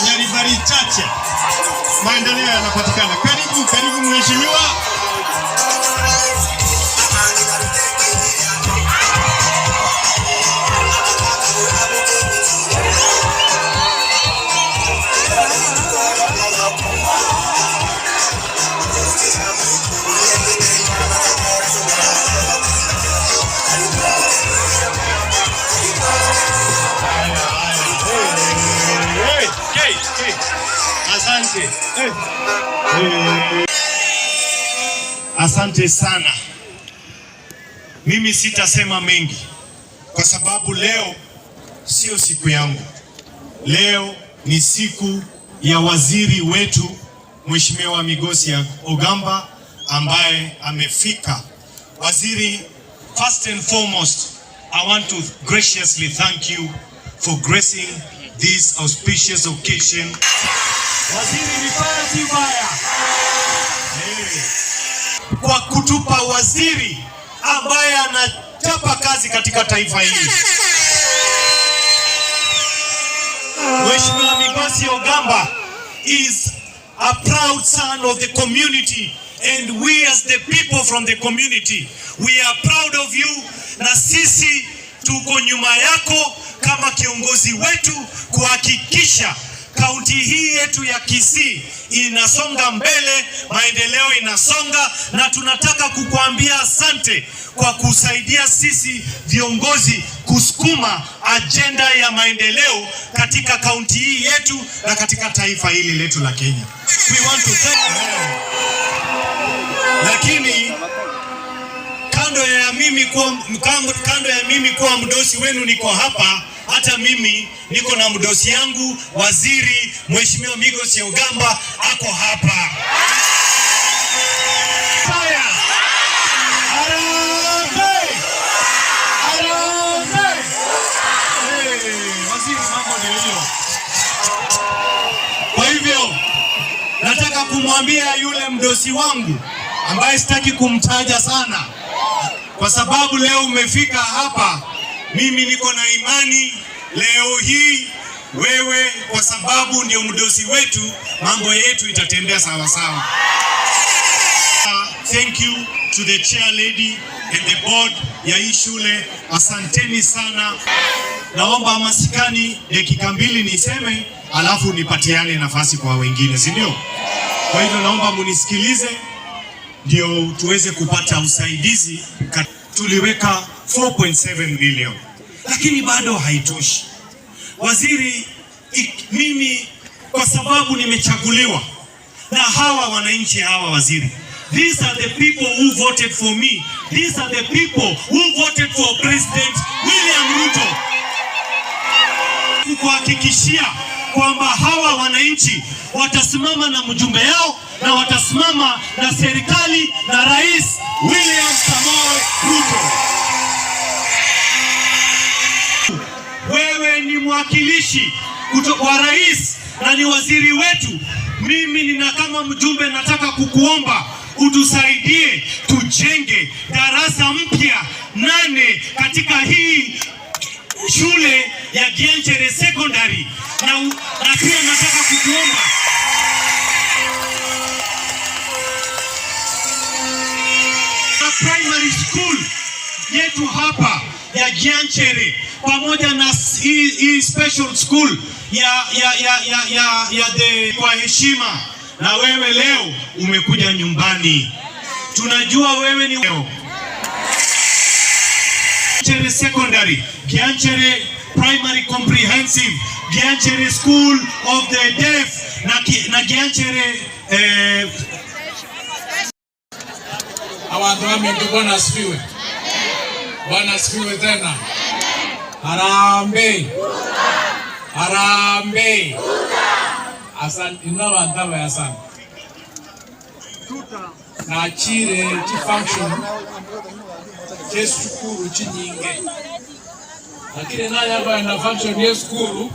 Nyaribari chache maendeleo yanapatikana. Karibu, karibu mheshimiwa. Hey, hey, hey. Asante. Hey. Hey. Asante sana. Mimi sitasema mengi kwa sababu leo sio siku yangu. Leo ni siku ya waziri wetu Mheshimiwa Migosi Ogamba ambaye amefika. Waziri, first and foremost, I want to graciously thank you for gracing this auspicious occasion. Waziri, ni fire si fire? Hey. Kwa kutupa waziri ambaye anachapa kazi katika taifa hili. Mheshimiwa Migosi Ogamba is a proud son of the community and we as the people from the community, we are proud of you, na sisi tuko nyuma yako kama kiongozi wetu kuhakikisha kaunti hii yetu ya Kisii inasonga mbele, maendeleo inasonga, na tunataka kukuambia asante kwa kusaidia sisi viongozi kusukuma ajenda ya maendeleo katika kaunti hii yetu na katika taifa hili letu la Kenya. We want to thank. Lakini kando ya mimi kuwa mdosi wenu niko hapa, hata mimi niko na mdosi yangu waziri Mheshimiwa Migosi Ogamba ako hapa. Fire! Harambee! Harambee! Hey, waziri, mambo ndio hiyo. Kwa hivyo nataka kumwambia yule mdosi wangu ambaye sitaki kumtaja sana kwa sababu leo umefika hapa, mimi niko na imani leo hii wewe, kwa sababu ndio mdosi wetu, mambo yetu itatembea sawa sawa. Thank you to the chair lady and the board ya hii shule, asanteni sana. Naomba masikani dakika 2 niseme, alafu nipatiane nafasi kwa wengine, si ndio? Kwa hivyo naomba munisikilize ndio tuweze kupata usaidizi. Tuliweka 4.7 billion, lakini bado haitoshi. Waziri, mimi kwa sababu nimechaguliwa na hawa wananchi hawa, waziri. These are the people who voted for me. These are the people who voted for President William Ruto. Kukuhakikishia kwamba hawa wananchi watasimama na mjumbe yao na watasimama na serikali na Rais William Samoei Ruto. Wewe ni mwakilishi wa rais na ni waziri wetu. Mimi nina kama mjumbe nataka kukuomba utusaidie tujenge darasa mpya 8 katika hii shule ya Gianchere Secondary, na pia nataka kukuomba na primary school yetu hapa ya Gianchere pamoja na hii special school ya the, kwa heshima na wewe leo umekuja nyumbani, tunajua wewe ni leo. Gianchere Secondary, Gianchere Primary Comprehensive, Gianchere School of the Deaf na Gianchere Abantu baminto, Bwana asifiwe. Bwana asifiwe tena. Harambee. Harambee. Asante ino abantu abaya sana. Nachire chifunction chesukuru chinyinge, lakini naye na function yesukuru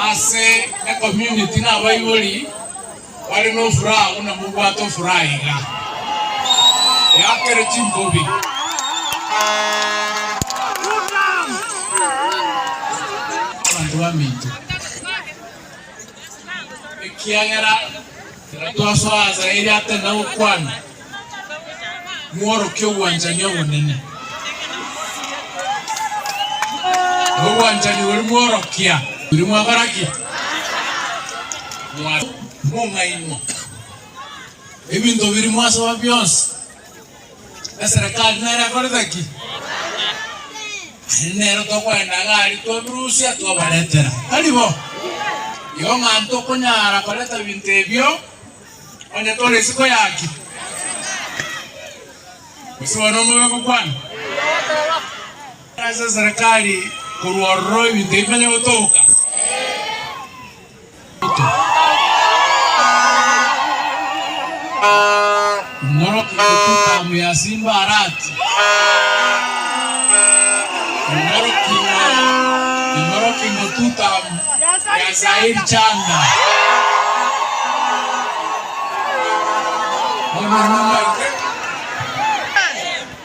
ase e community n'abaibori bali no furaha una mubwato furaha iga yakere chimbobi. Abantu baminto ekiagera twasoaza eri atenda gokwana mworokia obwanchani obonene obwanchani bori mworokia buri mwakoraki mung'ainwa ebinto biri mwasaba byonsi eserikali nere ekorete ki nero tokwenda gari twabirusia twabaretera taribo igo ng'anto okonyara koreta binto ebio onye tore isiko yaki gose bono omobe gokwana ase serikali korwa ororo ebinto ebimanye gotoka. Ng'oroki gotuta ya Simba Arati Ng'oroki ngotuta ya Zair Chanda.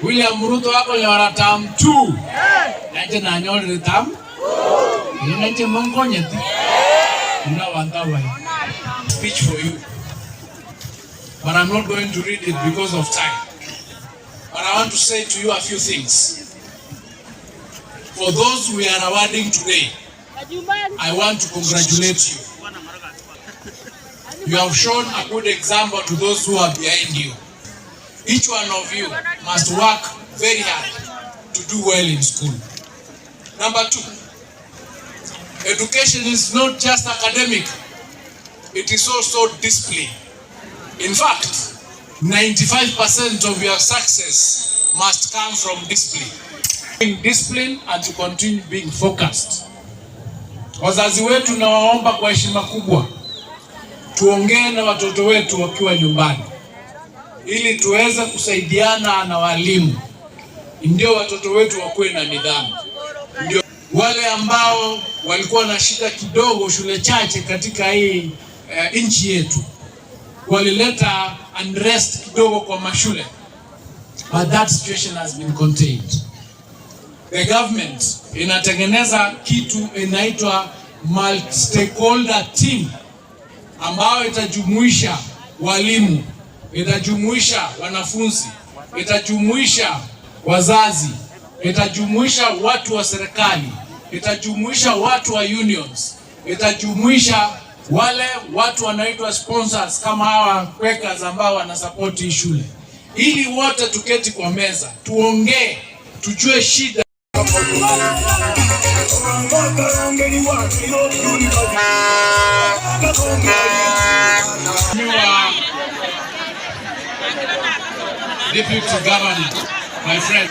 William Ruto akonyora term 2 nache nanyorire term nache monkonyeti ina abantu speech for you, but I'm not going to read it because of time. But I want to say to you a few things. For those we are awarding today, I want to congratulate you. You have shown a good example to those who are behind you. Each one of you must work very hard to do well in school. Number 2, education is not just academic, it is also discipline. In fact, 95% of your success must come from discipline. Being disciplined and to continue being focused. Wazazi wetu nawaomba kwa heshima kubwa, tuongee na watoto wetu wakiwa nyumbani ili tuweze kusaidiana na walimu, ndio watoto wetu wakuwe na nidhamu. Ndio wale ambao walikuwa na shida kidogo shule chache katika hii nchi yetu walileta unrest kidogo kwa mashule, but that situation has been contained. The government inatengeneza kitu inaitwa multi-stakeholder team ambayo itajumuisha walimu, itajumuisha wanafunzi, itajumuisha wazazi, itajumuisha watu wa serikali, itajumuisha watu wa unions, itajumuisha wale watu wanaitwa sponsors kama hawa Quakers ambao wanasupport hii shule, ili wote tuketi kwa meza tuongee, tujue shida. Mheshimiwa Deputy Governor, my friend,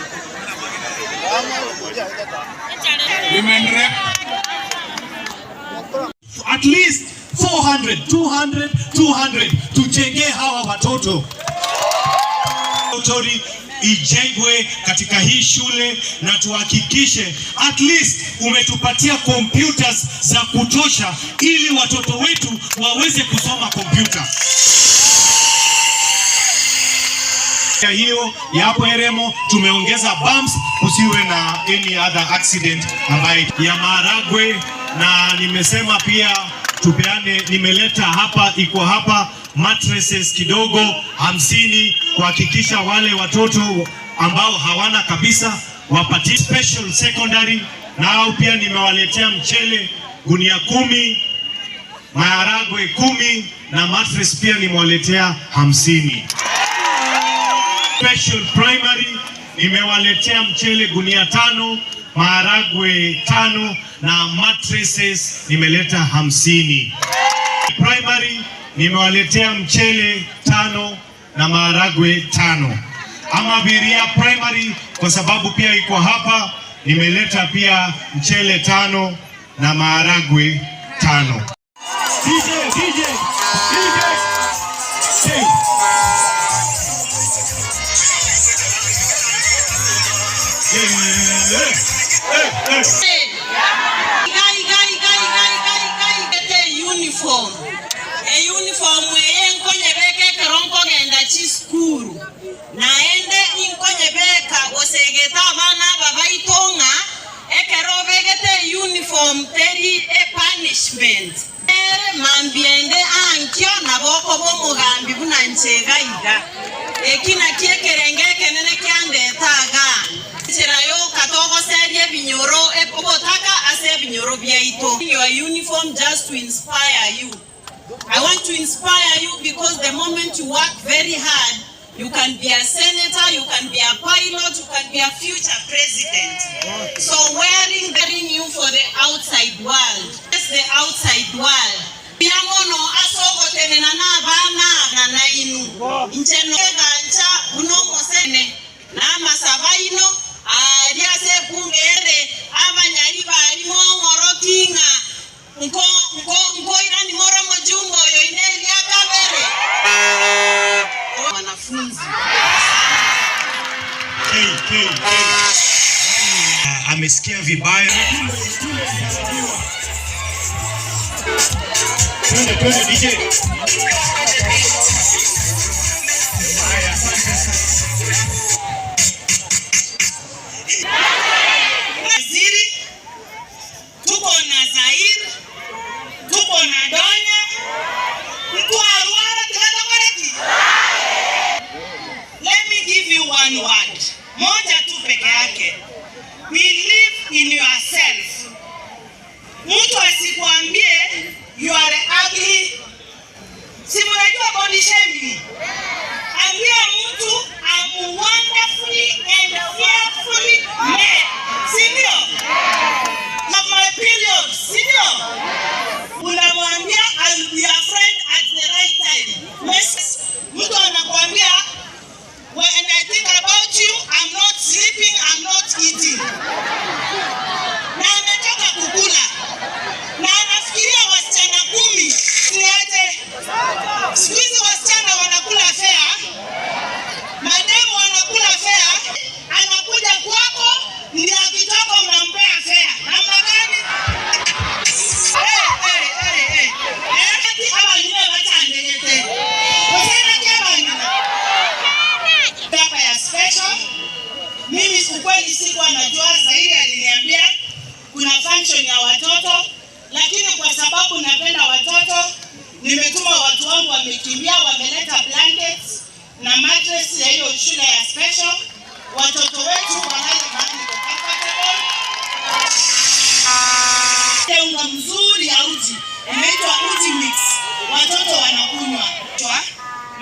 Women Rep, At least 400, 200, 200 tujengee hawa watoto. Autori ijengwe katika hii shule na tuhakikishe at least umetupatia computers za kutosha ili watoto wetu waweze kusoma kompyuta. Hiyo ya hapo Eremo tumeongeza bumps, kusiwe na any other accident ambaye ya maharagwe, na nimesema pia tupeane, nimeleta hapa, iko hapa mattresses kidogo 50 kuhakikisha wale watoto ambao hawana kabisa wapatie special secondary. Nao pia nimewaletea mchele gunia 10, maharagwe 10 na mattress pia nimewaletea 50. Special primary nimewaletea mchele gunia 5, maharagwe 5 na mattresses nimeleta 50. Primary nimewaletea mchele 5 na maharagwe 5. Amabiria primary kwa sababu pia iko hapa nimeleta pia mchele 5 na maharagwe 5. DJ, DJ, DJ. Hey. Uniform. E uniform eye beke keronko genda chiskuru. Naende inkonye beka gosegeta abana babaitonga ekero begete uniform teri e punishment. Ere mambiende ankio naboko bomugambi buna nchega iga. Ekina kiekerenge kenene kiandetaga. Your uniform just to inspire you. I want to inspire you because the moment you work very hard, you can be a senator, you can be a pilot, you can be a future president. So wearing you for the outside world. Yes, the outside world. Biamono asogotenena n'abaana na nainu. Ncheno gancha unomosene n'amasabaino aliase kungere abanyali balimo ngorokinga nko nko nko irani moro mujumbo yo ineria kabere wanafunzi. K, K, K. Amesikia vibaya. Twende, twende DJ. Haya, asante sana. Waziri, tuko na Zair, tuko na Donya, Mtwarwara tukatakoreki. Let me give you one word. Moja tu peke yake. Believe in yourself. Mtu asikwambie you are ugly. Si mnajua body shaming? Ambia mtu I'm wonderfully and fearfully made. Si ndio? Na my period, si ndio? Unamwambia I'll be your friend at the right time. Mtu anakuambia when I think about you, I'm not sleeping, I'm not eating. Na ametoka kukula. Na anafikiria wasichana 10. Niaje? Siku hizi wasichana wanakula fare. Mademu wanakula fare. Anakuja kwako ndio akitoka unampea fare. Namna gani? Hey, hey, hey, hey. Eh, abanyine batandegete. Osena kia banyina. Hapa ya special. Mimi ukweli sikuwa najua, Zairi aliniambia kuna function ya watoto, lakini kwa sababu napenda watoto nimetuma watu wangu wamekimbia, wameleta blankets na mattress ya hiyo shule ya special. Watoto wetu walale mahali comfortable. Unga mzuri ya uji inaitwa uji mix, watoto wanakunywa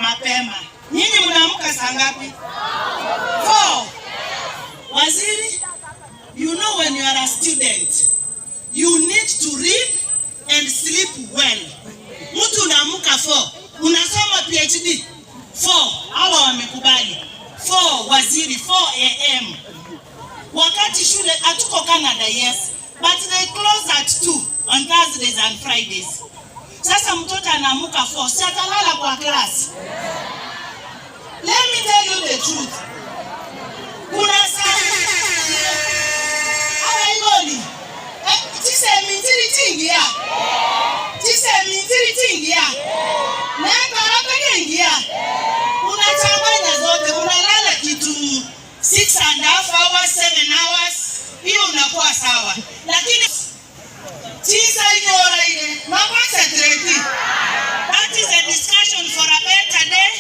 mapema. Nyinyi mnaamka saa ngapi? 4. Waziri, you know when you are a student, Thursdays and Fridays. Sasa mtoto anaamuka 4, si atalala kwa class? Let me tell you the truth. Kuna saa abaiboli chisemi chiri chingia, chisemi chiri chingia nekarapekengia, unachanganya zote, unalala kitu 6.5 hours, 7 hours, hiyo unakuwa sawa, lakini tisa inyora ile ma concentrate. That is a discussion for a better day.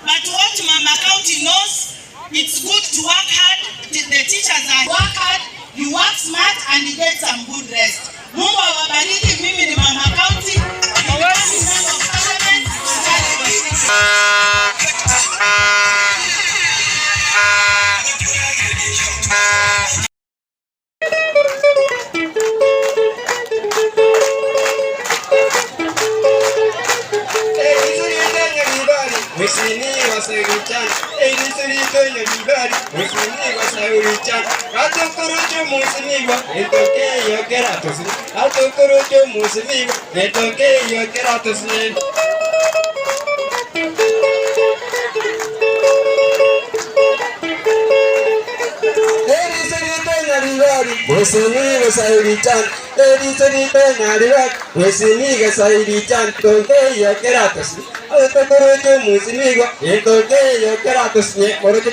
But what Mama County knows, it's good to work hard. The teachers are work hard, you work smart and you get some good rest. Mungu awabariki. Mimi ni Mama County, Member of Parliament. Mheshimiwa Saurichan, Erisirito Nyaribari, Mheshimiwa Saurichan, Katukurucho Mheshimiwa, Nitokeyo Keratus, Atukurucho Mheshimiwa, Nitokeyo Keratus. Erisirito Nyaribari, Mheshimiwa Saurichan, Erisirito Nyaribari, Mheshimiwa Saurichan, Nitokeyo Keratus, Atukurucho Mheshimiwa, Nitokeyo Keratus, Morocho.